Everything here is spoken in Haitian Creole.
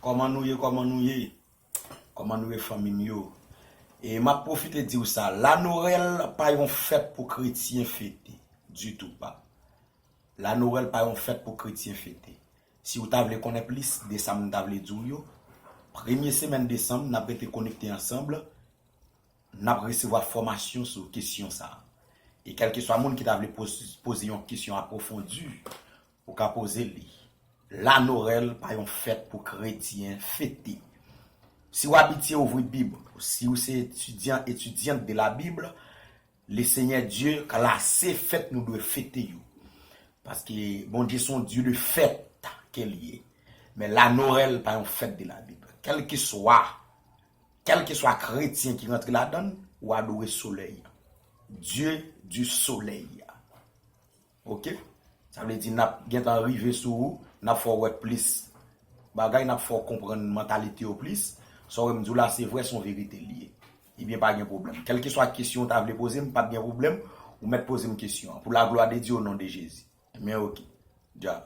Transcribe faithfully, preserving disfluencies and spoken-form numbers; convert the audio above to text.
Kòman nou ye, kòman nou ye? Kòman nou ye, fanmi m yo? E m ap pwofite di w sa, Lanorèl pa yon fèt pou kretyen fete, ditou pa. Lanorèl pa yon fèt pou kretyen fete. Si w ta vle konnen plis de sa m ta vle di w yo, premye semèn desanm, n ap rete konekte ansanm, n ap resevwa fòmasyon sou kesyon sa a. E kèlkeswa moun ki ta vle poz- poze yon kesyon apwofondi, ou ka poze li. Lanorèl pa yon fèt pou kretyen fete. Si w abitye ouvri Bib, si w se etidyan, etidyant de la Bible, le Senyè Dye klase fèt nou dwe fete yo. Paske Bondye se yon Dye de fèt ke l ye. Men Lanorèl pa yon fèt de la Bib. Kèlkeswa, kèlkeswa kretyen ki rantre ladan l, ou adore solèy. Dye du solèy. Oke? Sa vle di n ap gentan rive sou ou, n ap fè w wè plis bagay, n ap fè w konprann mantalite yo plis. Sa w wè m di w la, se vre, se yon verite li ye. Ebyen, pa gen pwoblèm. Kèlkeswa kesyon w ta vle poze m, p ap gen pwoblèm, ou mèt poze m kesyon an. Pour la gloire de Dieu, au nom de Jésus. Men oke. Dja.